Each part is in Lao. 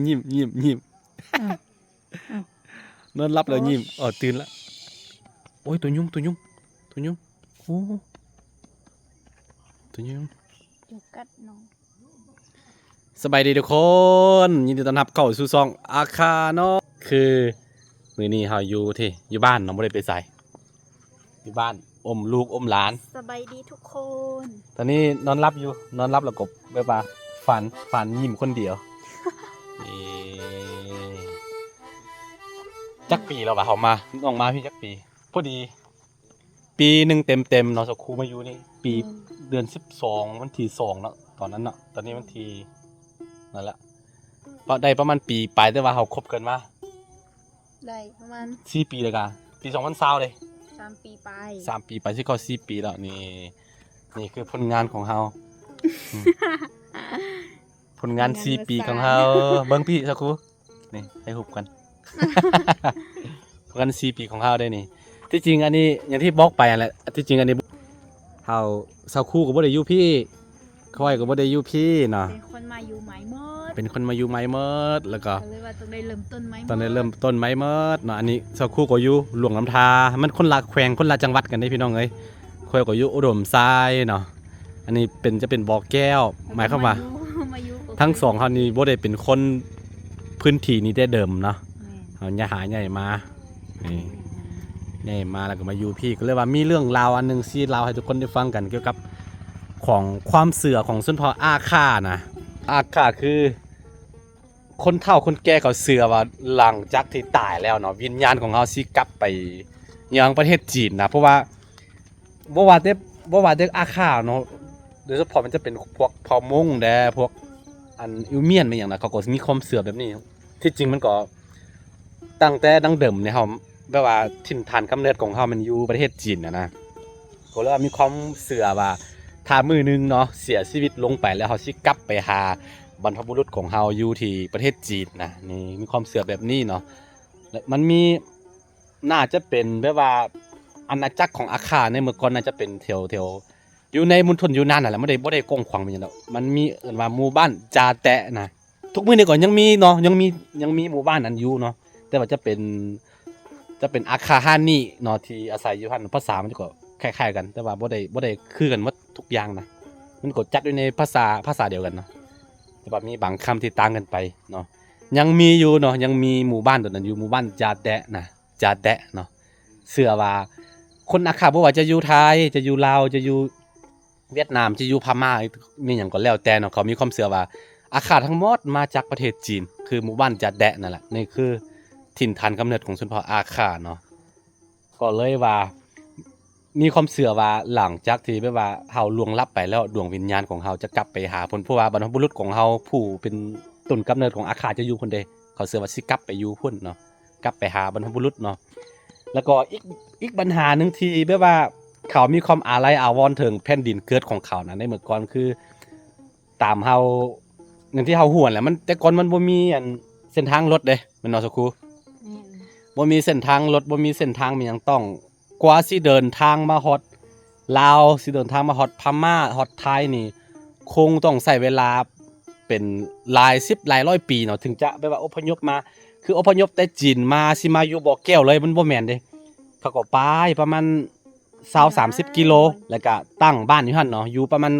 ຍິ້ມ ຍິ້ມ ຍິ້ມ ອ້າວ ອ້າວ ນອນຫຼັບແລ້ວຍິ້ມ. ໂອ້ຍ ເອີ ຕື່ນລະ. ໂອ້ຍ ຕົວຍຸງ ຕົວຍຸງ ຕົວຍຸງ ໂອ້ ຕົວຍຸງ ຍຸງກັດນ້ອງ. ສະບາຍດີທຸກຄົນ ຍິນດີຕ້ອນຮັບເຂົ້າສູ່ຊ່ອງອາຄາເນາະ. ຄືມື້ນີ້ເຮົາຢູ່ທີ່ ຢູ່ບ້ານເນາະ ບໍ່ໄດ້ໄປໃສ ຢູ່ບ້ານ ອົມລູກອົມຫຼານ. ສະບາຍດີທຸກຄົນ. ຕອນນີ້ນອນຫຼັບຢູ່ ນອນຫຼັບແລ້ວກໍແບບວ່າຝັນ ຝັນຍິ້ມຄົນດຽວ. ເອີ ຈັກປີແລ້ວວະ ເຮົາມາ ນ້ອງມາພີ້ຈັກປີ? ພໍດີປີໜຶ່ງເຕັມໆເນາະ ສາວຄູມາຢູ່ນີ້ ປີ ແມ່ນ ເດືອນສິບສອງ ວັນທີສອງເນາະ ຕອນນັ້ນເນາະ. ຕອນນີ້ວັນທີ ນັ້ນແຫຼະ ປະ ໄດ້ປະມານປີປາຍ ແຕ່ວ່າເຮົາຄົບກັນມາ ໄດ້ປະມານສີ່ປີແລ້ວກະ ປີສອງພັນຊາວເດ້ ສາມປີປາຍ ສາມປີປາຍ ຊິເຂົ້າສີ່ປີແລ້ວ. ນີ້ ນີ້ຄືຜົນງານຂອງເຮົາ ອືມ ຜົນງານ ຜົນງານສີ່ປີຂອງເຮົາ. ເບິ່ງພີ້ ສາວຄູ ນີ້ ຖ່າຍຮູບກັນ ຜົນງານສີ່ປີຂອງເຮົາເດ້ນີ້. ທີ່ຈິງອັນນີ້ ຢ່າງທີ່ບອກໄປຫັ້ນແຫຼະ ທີ່ຈິງອັນນີ້ ເຮົາ ສາວຄູກໍບໍ່ໄດ້ຢູ່ພີ້ ຂ້ອຍກໍບໍ່ໄດ້ຢູ່ພີ້ເນາະ ເປັນຄົນມາຢູ່ໃໝ່ໝົດ ເປັນຄົນມາຢູ່ໃໝ່ໝົດ ແລ້ວກໍ ກໍເລີຍວ່າຕ້ອງໄດ້ເລີ່ມຕົ້ນໃໝ່ ຕ້ອງໄດ້ເລີ່ມຕົ້ນໃໝ່ໝົດເນາະ. ອັນນີ້ສາວຄູກໍຢູ່ຫຼວງນ້ຳທາ ມັນຄົນລະແຂວງ ຄົນລະຈັງຫວັດກັນເດ້ພີ່ນ້ອງເອີຍ. ຂ້ອຍກໍຢູ່ອຸດົມໄຊເນາະ ອັນນີ້ເປັນ ຈະເປັນບໍ່ແກ້ວ ໝາຍຄວາມວ່າ ມາຢູ່ ມາຢູ່ ທັງສອງເຮົານີ້ບໍ່ໄດ້ເປັນຄົນພື້ນທີ່ນີ້ແຕ່ເດີມເນາະ ແມ່ນ ເຮົາຍ້າຍ ຫາຍ້າຍມາ ນີ້ ແມ່ນ ຍ້າຍມາແລ້ວກໍມາຢູ່ພີ້ ກໍເລີຍວ່າມີເລື່ອງລາວອັນໜຶ່ງຊິເລົ່າໃຫ້ທຸກຄົນໄດ້ຟັງກັນ ກ່ຽວກັບຂອງຄວາມເຊື່ອຂອງຊົນເຜົ່າອາຂ່ານະ. ອາຂ່າຄືຄົນເຖົ້າຄົນແກ່ເຂົາເຊື່ອວ່າ ຫຼັງຈາກທີ່ຕາຍແລ້ວເນາະ ວິນຍານຂອງເຮົາຊິກັບໄປຍັງປະເທດຈີນນະ ເພາະວ່າ ບໍ່ວ່າແຕ່ ບໍ່ວ່າແຕ່ອາຂ່າເນາະ ໂດຍສະເພາະມັນຈະເປັນພວກເຜົ່າມົ້ງແດ່ ພວກອັນອິວມຽນແມ່ນຫຍັງນະ ເຂົາກໍມີຄວາມເຊື່ອແບບນີ້. ທີ່ຈິງມັນກໍຕັ້ງແຕ່ດັ້ງເດີມນີ້ ເຮົາແບບວ່າຖິ່ນຖານກຳເນີດຂອງເຮົາແມ່ນຢູ່ປະເທດຈີນນະນະ ກໍເລີຍວ່າມີຄວາມເຊື່ອວ່າ ຖ້າມື້ໜຶ່ງເນາະ ເສຍຊີວິດລົງໄປແລ້ວ ເຮົາຊິກັບໄປຫາບັນພະບຸລຸດຂອງເຮົາຢູ່ທີ່ປະເທດຈີນນະ ນີ້ມີຄວາມເຊື່ອແບບນີ້ເນາະ. ແລະ ມັນມີ ໜ້າຈະເປັນແບບວ່າອານາຈັກຂອງອາຂ່າໃນເມື່ອກ່ອນ ໜ້າຈະເປັນແຖວ ແຖວຢູ່ໃນມົນທົນຢູນານນັ້ນແຫຼະ ມັນບໍ່ໄດ້ ບໍ່ໄດ້ກວ້າງຂວາງເປັນຫຍັງດອກ. ມັນມີເອີ້ນວ່າໝູ່ບ້ານຈາແຕະນະ ທຸກມື້ນີ້ກໍຍັງມີເນາະ ຍັງມີ ຍັງມີໝູ່ບ້ານນັ້ນຢູ່ເນາະ ແຕ່ວ່າຈະເປັນ ຈະເປັນອາຂ່າຮານີເນາະ ທີ່ອາໄສຢູ່ຫັ້ນ. ພາສາມັນກໍຄ້າຍໆກັນ ແຕ່ວ່າບໍ່ໄດ້ ບໍ່ໄດ້ຄືກັນໝົດທຸກຢ່າງນະ ມັນກໍຈັດຢູ່ໃນພາສາ ພາສາດຽວກັນເນາະ ແຕ່ວ່າມີບາງຄຳທີ່ຕ່າງກັນໄປເນາະ. ຍັງມີຢູ່ເນາະ ຍັງມີໝູ່ບ້ານໂຕນັ້ນຢູ່ ໝູ່ບ້ານຈາແຕະນະ ຈາແຕະເນາະ. ເຊື່ອວ່າຄົນອາຂ່າ ບໍ່ວ່າຈະຢູ່ໄທ ຈະຢູ່ລາວ ຈະຢູ່ຫວຽດນາມ ຈະຢູ່ພະມ້າ ແມ່ນຫຍັງກໍແລ້ວແຕ່ເນາະ ເຂົາມີຄວາມເຊື່ອວ່າອາຂ່າທັງໝົດມາຈາກປະເທດຈີນ ຄືໝູ່ບ້ານຈາແຕະນັ້ນແຫຼະ ນີ້ຄືຖິ່ນຖານກຳເນີດຂອງຊົນເຜົ່າອາຂ່າເນາະ. ກໍເລີຍວ່າມີຄວາມເຊື່ອວ່າ ຫຼັງຈາກທີ່ແບບວ່າເຮົາລ່ວງລັບໄປແລ້ວ ດວງວິນຍານຂອງເຮົາຈະກັບໄປຫາເພິ່ນ ເພາະວ່າບັນພະບຸລຸດຂອງເຮົາ ຜູ້ເປັນຕົ້ນກຳເນີດຂອງອາຂ່າຈະຢູ່ພຸ້ນເດ້ ເຂົາເຊື່ອວ່າຊິກັບໄປຢູ່ພຸ້ນເນາະ ກັບໄປຫາບັນພະບຸລຸດເນາະ. ແລ້ວກໍອີກ ອີກບັນຫາໜຶ່ງທີ່ແບບວ່າເຂົາມີຄວາມອາໄລອາວອນເຖິງແຜ່ນດິນເກີດຂອງເຂົານະ ໃນເມື່ອກ່ອນ ຄືຕາມເຮົາ ຢ່າງທີ່ເຮົາຮູ້ແຫຼະ ມັນ ແຕ່ກ່ອນມັນບໍ່ມີອັນເສັ້ນທາງລົດເດ້ ແມ່ນບໍ່ ສາວຄູ? ແມ່ນ ບໍ່ມີເສັ້ນທາງລົດ ບໍ່ມີເສັ້ນທາງ ມີຫຍັງ ຕ້ອງ ກວ່າຊິເດີນທາງມາຮອດລາວ ຊິເດີນທາງມາຮອດພະມ້າ ຮອດໄທນີ້ ຄົງຕ້ອງໃຊ້ເວລາເປັນຫຼາຍສິບຫຼາຍຮ້ອຍປີເນາະ ເຖິງຈະແບບວ່າອົບພະຍົບມາ ຄືອົບພະຍົບແຕ່ຈີນມາ ຊິມາຢູ່ບໍ່ແກ້ວເລີຍ ມັນບໍ່ແມ່ນເດ້. ເຂົາກໍໄປປະມານຊາວສາມສິບກິໂລ ແລ້ວກະຕັ້ງບ້ານຢູ່ຫັ້ນເນາະ ຢູ່ປະມານ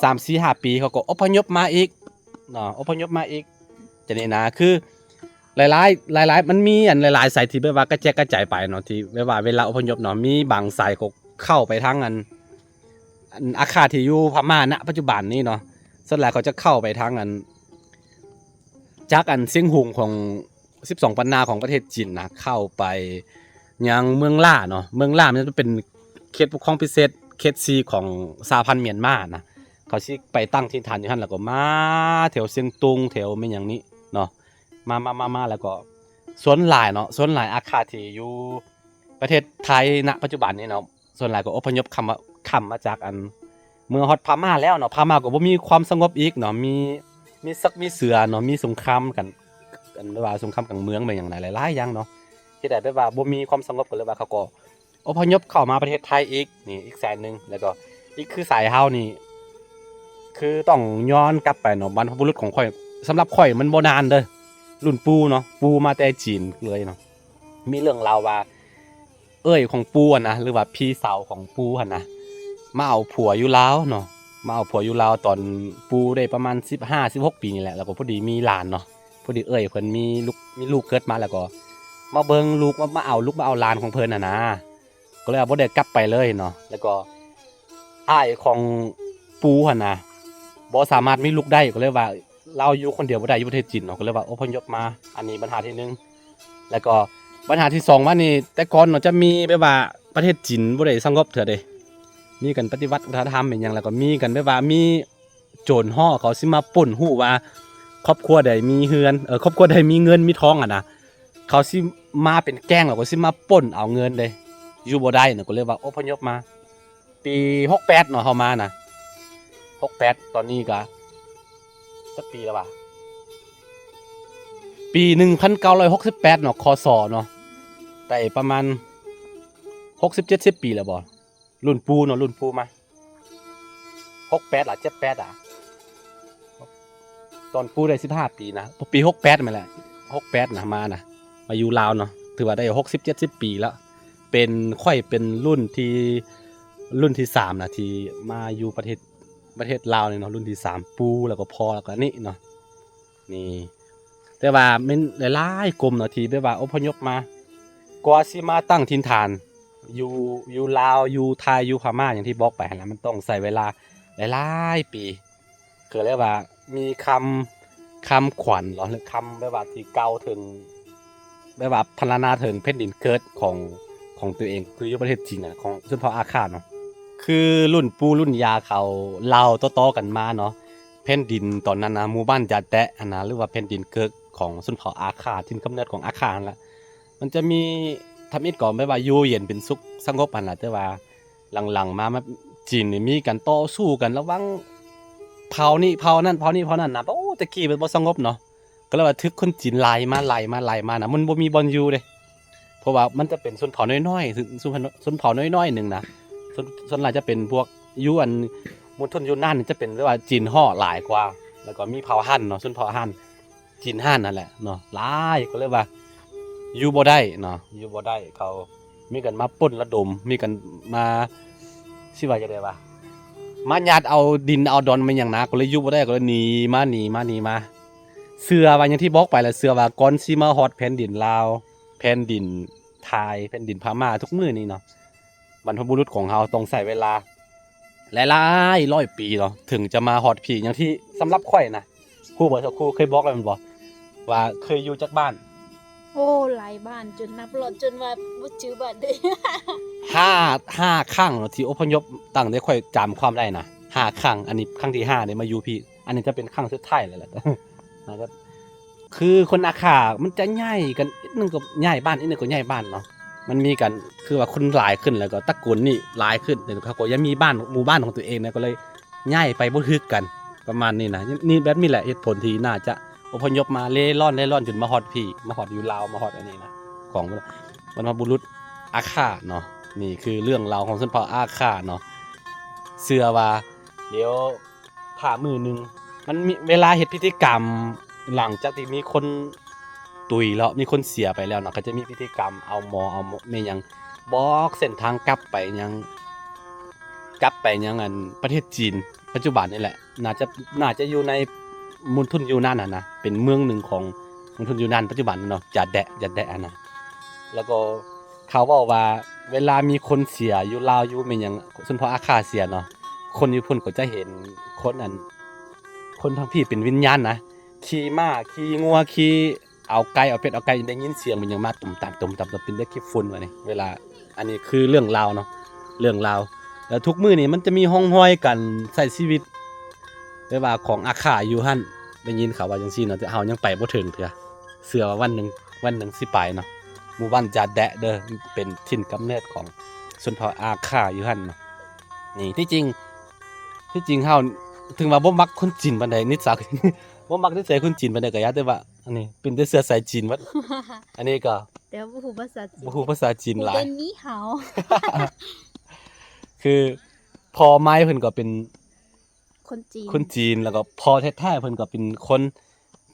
ສາມສີ່ຫ້າປີ ເຂົາກໍອົບພະຍົບມາອີກເນາະ ອົບພະຍົບມາອີກ ຈັ່ງນີ້ນະ ຄື ຫຼາຍໆ ຫຼາຍໆ ມັນມີອັນຫຼາຍໆ ສາຍທີ່ແບບວ່າກະແຈກກະຈາຍໄປເນາະ ທີ່ແບບວ່າເວລາອົບພະຍົບເນາະ ມີບາງສາຍກໍເຂົ້າໄປທາງອັນ ອັນອາຄາທີ່ຢູ່ພະມ້ານະປັດຈຸບັນນີ້ເນາະ ສ່ວນຫຼາຍເຂົາຈະເຂົ້າໄປທາງອັນ ຈາກອັນຊຽງຮຸງຂອງສິບສອງປັນນາຂອງປະເທດຈີນນະ ເຂົ້າໄປຍັງເມືອງຫຼ້າເນາະ ເມືອງຫຼ້າມັນຈະເປັນເຂດປົກຄອງພິເສດເຂດສີ່ຂອງສະຫະພັນມຽນມານະ ເຂົາຊິໄປຕັ້ງຖິ່ນຖານຢູ່ຫັ້ນ ແລ້ວກໍມາແຖວຊຽງຕຸງ ແຖວແມ່ນຫຍັງນີ້ເນາະ ມາ ມາ ມາ ມາ ແລ້ວກໍສ່ວນຫຼາຍເນາະ ສ່ວນຫຼາຍອາຄາທີ່ຢູ່ປະເທດໄທນະປັດຈຸບັນນີ້ເນາະ ສ່ວນຫຼາຍກໍອົບພະຍົບຂ້າມ ຂ້າມມາຈາກອັນ ເມື່ອຮອດພະມ້າແລ້ວເນາະ ພະມ້າກໍບໍ່ມີຄວາມສະຫງົບອີກເນາະ ມີ ມີສັກ ມີເສືອເນາະ ມີສົງຄາມກັນ ອັນແບບວ່າສົງຄາມກາງເມືອງແມ່ນຫຍັງຫຼາຍໆຢ່າງເນາະ ເຮັດໃຫ້ແບບວ່າບໍ່ມີຄວາມສະຫງົບ ກໍເລີຍວ່າເຂົາກໍ ອົບພະຍົບເຂົ້າມາປະເທດໄທອີກ ນີ້ອີກສາຍໜຶ່ງ ແລ້ວກໍອີກຄືສາຍເຮົານີ້ ຄືຕ້ອງຍ້ອນກັບໄປເນາະ ບັນພະບຸລຸດຂອງຂ້ອຍ ສຳລັບຂ້ອຍມັນບໍ່ນານເດີ້ ລຸ້ນປູ່ເນາະ ປູ່ມາແຕ່ຈີນເລີຍເນາະ. ມີເລື່ອງລາວວ່າ ເອື້ອຍຂອງປູ່ຫັ້ນນະ ຫຼືວ່າພີ່ສາວຂອງປູ່ຫັ້ນນະ ມາເອົາຜົວຢູ່ລາວເນາະ ມາເອົາຜົວຢູ່ລາວຕອນປູ່ໄດ້ປະມານສິບຫ້າ ສິບຫົກປີນີ້ແຫຼະ. ແລ້ວກໍພໍດີມີຫຼານເນາະ ພໍດີເອື້ອຍເພິ່ນມີລູກ ມີລູກເກີດມາ ແລ້ວກໍມາເບິ່ງລູກ ມາ ມາເອົາລູກ ມາເອົາຫຼານຂອງເພິ່ນຫັ້ນນະ ກໍເລີຍວ່າບໍ່ໄດ້ກັບໄປເລີຍເນາະ. ແລ້ວກໍອ້າຍຂອງປູ່ຫັ້ນນະ ບໍ່ສາມາດມີລູກໄດ້ ກໍເລີຍວ່າລາວຢູ່ຄົນດຽວບໍ່ໄດ້ ຢູ່ປະເທດຈີນເນາະ ກໍເລີຍວ່າອົບພະຍົບມາ. ອັນນີ້ບັນຫາທີໜຶ່ງ. ແລ້ວກໍບັນຫາທີສອງມານີ້ ແຕ່ກ່ອນເນາະ ຈະມີແບບວ່າປະເທດຈີນບໍ່ໄດ້ສະຫງົບເທື່ອເດ້ ມີການປະຕິວັດວັດທະນະທຳອີ່ຫຍັງ ແລ້ວກໍມີການແບບວ່າມີໂຈນເຫາະ ເຂົາຊິມາປຸ້ນ ຮູ້ວ່າຄອບຄົວໃດມີເຮືອນ ເອີ ຄອບຄົວໃດມີເງິນມີທອງຫັ້ນນະ ເຂົາຊິມາເປັນແກ້ງ ແລ້ວກໍຊິມາປຸ້ນເອົາເງິນເດ້ ຢູ່ບໍ່ໄດ້ນະ ກໍເລີຍວ່າອົບພະຍົບມາ. ປີຫົກແປດເນາະ ເຮົາມານະ ຫົກແປດ ຕອນນີ້ກະຈັກປີແລ້ວຫວາ ປີໜຶ່ງພັນເກົ້າຮ້ອຍຫົກສິບແປດເນາະ ຄ.ສ. ເນາະ ໄດ້ປະມານຫົກສິບ ເຈັດສິບປີແລ້ວບໍ ລຸ້ນປູ່ເນາະ ລຸ້ນປູ່ມາ ຫົກແປດລະ ເຈັດແປດອະ ຕອນປູ່ໄດ້ສິບຫ້າປີນະ ປີຫົກແປດແມ່ນແຫຼະ ຫົກແປດນະ ມານະ ມາຢູ່ລາວເນາະ ຖືວ່າໄດ້ຫົກສິບ ເຈັດສິບປີແລ້ວ. ເປັນ ຂ້ອຍເປັນລຸ້ນທີ ລຸ້ນທີສາມນະ ທີ່ມາຢູ່ປະເທດ ປະເທດລາວນີ້ເນາະ ລຸ້ນທີສາມ ປູ່ ແລ້ວກໍພໍ່ ແລ້ວກໍນີ້ເນາະ. ນີ້ ແຕ່ວ່າແມ່ນຫຼາຍໆກົມເນາະ ທີ່ແບບວ່າອົບພະຍົບມາ ກວ່າຊິມາຕັ້ງຖິ່ນຖານຢູ່ ຢູ່ລາວ ຢູ່ໄທ ຢູ່ພະມ້າ ຢ່າງທີ່ບອກໄປຫັ້ນລະ ມັນຕ້ອງໃຊ້ເວລາຫຼາຍໆປີ. ກໍເລີຍວ່າມີຄຳ ຄຳຂວັນເນາະ ຫຼືຄຳແບບວ່າທີ່ກ່າວເຖິງ ແບບວ່າພັນລະນາເຖິງແຜ່ນດິນເກີດຂອງ ຂອງຕົວເອງ ຄືຢູ່ປະເທດຈີນນະ ຂອງຊົນເຜົ່າອາຂ່າເນາະ. ຄືລຸ້ນປູ່ລຸ້ນຍ່າເຂົາເລົ່າຕໍ່ໆກັນມາເນາະ ແຜ່ນດິນຕອນນັ້ນນະ ໝູ່ບ້ານຈາແຕະຫັ້ນນະ ຫຼືວ່າແຜ່ນດິນເກີດຂອງຊົນເຜົ່າອາຂ່າ ຖິ່ນກຳເນີດຂອງອາຂ່າຫັ້ນລະ ມັນຈະມີ ທຳອິດກໍແບບວ່າຢູ່ເຢັນເປັນສຸກສະຫງົບຫັ້ນລະ ແຕ່ວ່າ ຫຼັງໆມາ ມາ ຈີນນີ້ມີການຕໍ່ສູ້ກັນລະຫວ່າງເຜົ່ານີ້ເຜົ່ານັ້ນ ເຜົ່ານີ້ເຜົ່ານັ້ນນະ. ໂອ້ ແຕ່ກີ້ມັນບໍ່ສະຫງົບເນາະ ກໍເລີຍວ່າຖືກຄົນຈີນໄລ່ມາ ໄລ່ມາ ໄລ່ມານະ ມັນບໍ່ມີບ່ອນຢູ່ເດ້. ເພາະວ່າມັນຈະເປັນຊົນເຜົ່ານ້ອຍໆ ຊົນ ຊົນ ຊົນເຜົ່ານ້ອຍໆໜຶ່ງນະ ສ່ວນ ສ່ວນຫຼາຍຈະເປັນພວກຢູ່ອັນມົນທົນຢູນນານ ຈະເປັນແບບວ່າຈີນເຫາະຫຼາຍກວ່າ ແລ້ວກໍມີເຜົ່າຮັນເນາະ ຊົນເຜົ່າຮັນ ຈີນຫັ້ນນັ້ນແຫຼະເນາະ ຫຼາຍ ກໍເລີຍວ່າຢູ່ບໍ່ໄດ້ເນາະ ຢູ່ບໍ່ໄດ້. ເຂົາມີການມາປຸ້ນລະດົມ ມີການມາ ຊິວ່າຈັ່ງໃດວະ ມາຍາດເອົາດິນເອົາດອນມາຫຍັງນະ ກໍເລີຍຢູ່ບໍ່ໄດ້ ກໍເລີຍໜີມາ ໜີມາ ໜີມາ. ເຊື່ອວ່າ ຢ່າງທີ່ບອກໄປລະ ເຊື່ອວ່າກ່ອນຊິມາຮອດແຜ່ນດິນລາວ ແຜ່ນດິນໄທ ແຜ່ນດິນພະມ້າ ທຸກມື້ນີ້ເນາະ ບັນພະບຸລຸດຂອງເຮົາຕ້ອງໃຊ້ເວລາຫຼາຍໆຮ້ອຍປີເນາະ ເຖິງຈະມາຮອດພີ້. ຢ່າງທີ່ ສຳລັບຂ້ອຍນະ ຮູ້ບໍ່ ເຈົ້າຄູເຄີຍບອກແລ້ວແມ່ນບໍ່ ວ່າເຄີຍຢູ່ຈັກບ້ານ? ໂອ້ ຫຼາຍບ້ານຈົນນັບລອດ ຈົນວ່າບໍ່ຈື່ບ້ານເດ້. ຫ້າ ຫ້າຄັ້ງເນາະ ທີ່ອົບພະຍົບ ຕັ້ງແຕ່ຂ້ອຍຈຳຄວາມໄດ້ນະ ຫ້າຄັ້ງ. ອັນນີ້ຄັ້ງທີຫ້າເດ້ ມາຢູ່ພີ້ ອັນນີ້ຈະເປັນຄັ້ງສຸດທ້າຍແລ້ວແຫຼະ. ນະ ຄືຄົນອາຂ່າມັນຈະຍ້າຍກັນ ອີກໜຶ່ງກໍຍ້າຍບ້ານ ອີກໜຶ່ງກໍຍ້າຍບ້ານເນາະ. ມັນມີການ ຄືວ່າຄົນຫຼາຍຂຶ້ນ ແລ້ວກໍຕະໂກນນີ້ຫຼາຍຂຶ້ນ ເຂົາກໍຢາກມີບ້ານ ໝູ່ບ້ານຂອງຕົວເອງນະ ກໍເລີຍຍ້າຍໄປບໍ່ຖືກກັນ ປະມານນີ້ນະ. ນີ້ ແບບນີ້ແຫຼະ ເຫດຜົນທີ່ໜ້າຈະອົບພະຍົບມາເລ່ລ່ອນ ເລ່ລ່ອນ ຈົນມາຮອດພີ້ ມາຮອດຢູ່ລາວ ມາຮອດອັນນີ້ນະ ຂອງບັນພະບຸລຸດອາຂ່າເນາະ. ນີ້ຄືເລື່ອງລາວຂອງຊົນເຜົ່າອາຂ່າເນາະ. ເຊື່ອວ່າ ດຽວຖ້າມື້ໜຶ່ງ ມັນມີເວລາເຮັດພິທີກຳ ຫຼັງຈາກທີ່ມີຄົນຕຸຍແລ້ວ ມີຄົນເສຍໄປແລ້ວເນາະ ເຂົາຈະມີພິທີກຳເອົາໝໍ ເອົາແມ່ນຫຍັງ ບອກເສັ້ນທາງກັບໄປຫຍັງ ກັບໄປຫຍັງ ອັນ ປະເທດຈີນປັດຈຸບັນນີ້ແຫຼະ. ໜ້າຈະ ໜ້າຈະຢູ່ໃນມົນທົນຢູນານຫັ້ນນະ ເປັນເມືອງໜຶ່ງຂອງມົນທົນຢູນານປັດຈຸບັນເນາະ ຈາແດະ ຈາແດະຫັ້ນນະ. ແລ້ວກໍ ເຂົາເວົ້າວ່າ ເວລາມີຄົນເສຍຢູ່ລາວ ຢູ່ແມ່ນຫຍັງ ຊົນເຜົ່າອາຂ່າເສຍເນາະ ຄົນຢູ່ພຸ້ນກໍຈະເຫັນຄົນ ອັນ ຄົນທາງພີ້ເປັນວິນຍານນະ ຂີ່ມ້າ ຂີ່ງົວ ຂີ່ ເອົາໄກ່ ເອົາເປັດ ເອົາໄກ່ ໄດ້ຍິນສຽງເປັນຫຍັງມາຕຸ່ມຕາມ ຕຸ່ມຕາມ ເປັນເລື່ອງຂີ້ຝຸ່ນວ່ານີ້ ເວລາ ອັນນີ້ຄືເລື່ອງລາວເນາະ ເລື່ອງລາວ. ແລ້ວທຸກມື້ນີ້ມັນຈະມີຮ່ອງຮອຍການໃຊ້ຊີວິດ ແບບວ່າຂອງອາຂ່າຢູ່ຫັ້ນ ໄດ້ຍິນເຂົາວ່າຈັ່ງຊີ້ເນາະ ແຕ່ເຮົາຍັງໄປບໍ່ເຖິງເທື່ອ. ເຊື່ອວ່າວັນໜຶ່ງ ວັນໜຶ່ງຊິໄປເນາະ. ໝູ່ບ້ານຈາແດະເດີ ເປັນຖິ່ນກຳເນີດຂອງຊົນເຜົ່າອາຂ່າຢູ່ຫັ້ນເນາະ. ນີ້ ທີ່ຈິງ ທີ່ຈິງເຮົາ ເຖິງວ່າບໍ່ມັກຄົນຈີນປານໃດ ນິດສາ ບໍ່ມັກນິໄສຄົນຈີນປານໃດກໍຢ່າ ແຕ່ວ່າ ອັນນີ້ເປັນແຕ່ເຊື້ອສາຍຈີນໝົດ. ອັນນີ້ກໍ ແຕ່ວ່າບໍ່ຮູ້ພາສາຈີນ ບໍ່ຮູ້ພາສາຈີນຫຼາຍ ຮູ້ແຕ່ນີ້ເຮົາ ຄືພໍ່ໃໝ່ເພິ່ນກໍເປັນ ຄົນຈີນ ຄົນຈີນ ແລ້ວກໍພໍ່ແທ້ໆເພິ່ນກໍເປັນຄົນ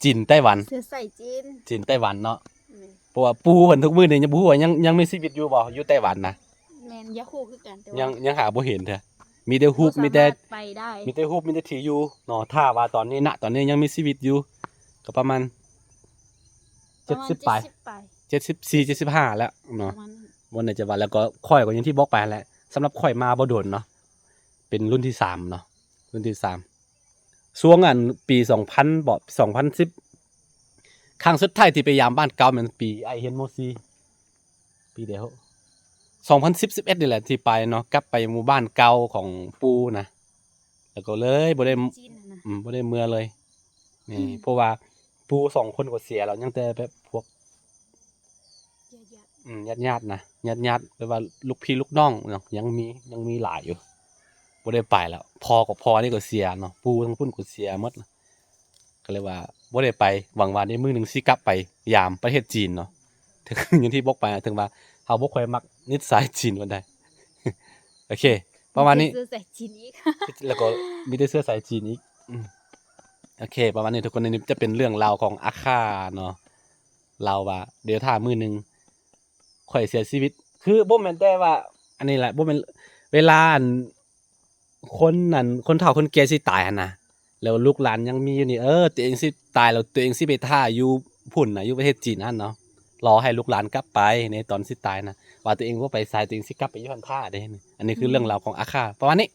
ຈີນໄຕ້ຫວັນ ເຊື້ອສາຍຈີນ ຈີນໄຕ້ຫວັນເນາະ ແມ່ນ ເພາະວ່າປູ່ເພິ່ນທຸກມື້ນີ້ຍັງບໍ່ຮູ້ວ່າຍັງຍັງມີຊີວິດຢູ່ບໍ່ຢູ່ໄຕ້ຫວັນນະ ແມ່ນຢາກຮູ້ຄືກັນ ແຕ່ວ່າຍັງຍັງຫາບໍ່ເຫັນເທື່ອ ມີແຕ່ຮູບມີແຕ່ໄປໄດ້ ມີແຕ່ຮູບມີແຕ່ທີ່ຢູ່ ເນາະ ຖ້າວ່າຕອນນີ້ນະຕອນນີ້ຍັງມີຊີວິດຢູ່ ກໍປະມານ ປະມານເຈັດສິບປາຍ ເຈັດສິບປາຍ ເຈັດສິບສີ່ ເຈັດສິບຫ້າແລ້ວເນາະ ປະມານນັ້ນ ບໍ່ແນ່ໃຈວ່າ ແລ້ວກໍຂ້ອຍກໍຢ່າງທີ່ບອກໄປຫັ້ນແຫຼະ ສຳລັບຂ້ອຍມາບໍ່ດົນເນາະ ເປັນລຸ້ນທີສາມເນາະ ລຸ້ນທີສາມ ຊ່ວງອັນປີສອງພັນບໍ ສອງພັນສິບ ຄັ້ງສຸດທ້າຍທີ່ໄປຢາມບ້ານເກົ່າແມ່ນປີອ້າຍຮຽນ ມໍສີ່ ປີໃດ ສອງພັນສິບ ສິບເອັດນີ້ແຫຼະທີ່ໄປເນາະ ກັບໄປໝູ່ບ້ານເກົ່າຂອງປູ່ນະ ແລ້ວກໍເລີຍບໍ່ໄດ້ ຈີນຫັ້ນນະ ອືມ ບໍ່ໄດ້ເມືອເລີຍ ນີ້ ອືມ ເພາະວ່າປູ່ສອງຄົນກໍເສຍແລ້ວ ຍັງແຕ່ແບບພວກ ຍາດໆ ອືມ ຍາດໆນະ ຍາດໆ ແບບວ່າລູກພີ່ລູກນ້ອງເນາະ ຍັງມີ ຍັງມີຫຼາຍຢູ່ ບໍ່ໄດ້ໄປແລ້ວ ພໍ່ກໍ ພໍ່ນີ້ກໍເສຍເນາະ ປູ່ທາງພຸ້ນກໍເສຍໝົດ ກໍເລີຍວ່າບໍ່ໄດ້ໄປ ຫວັງວ່າໃນມື້ໜຶ່ງຊິກັບໄປຢາມປະເທດຈີນເນາະ ເຖິງ ຢ່າງທີ່ບອກໄປ ເຖິງວ່າເຮົາບໍ່ຄ່ອຍມັກນິດສາຍຈີນປານໃດ ໂອເຄ ປະມານນີ້ ມີແຕ່ເຊື້ອສາຍຈີນອີກ ແລ້ວກໍມີແຕ່ເຊື້ອສາຍຈີນອີກ ອືມ ໂອເຄ ປະມານນີ້ທຸກຄົນ ນີ້ຈະເປັນເລື່ອງລາວຂອງອາຄາເນາະ ລາວວ່າ ດຽວຖ້າມື້ໜຶ່ງຂ້ອຍເສຍຊີວິດ ຄືບໍ່ແມ່ນແຕ່ວ່າ ອັນນີ້ແຫຼະ ບໍ່ແມ່ນ ເວລາອັນ ຄົນນັ້ນ ຄົນເຖົ້າຄົນແກ່ຊິຕາຍຫັ້ນນະ ແລ້ວລູກຫຼານຍັງມີຢູ່ນີ້ ເອີ ຕົວເອງຊິຕາຍແລ້ວ ຕົວເອງຊິໄປຖ້າຢູ່ພຸ້ນນະ ຢູ່ປະເທດຈີນຫັ້ນເນາະ ລໍໃຫ້ລູກຫຼານກັບໄປໃນຕອນຊິຕາຍນະ ວ່າຕົວເອງບໍ່ໄປໃສ ຕົວເອງຊິກັບໄປຢູ່ຫັ້ນຖ້າເດ້ ອັນນີ້ຄືເລື່ອງລາວຂອງອາຄາ ປະມານນີ້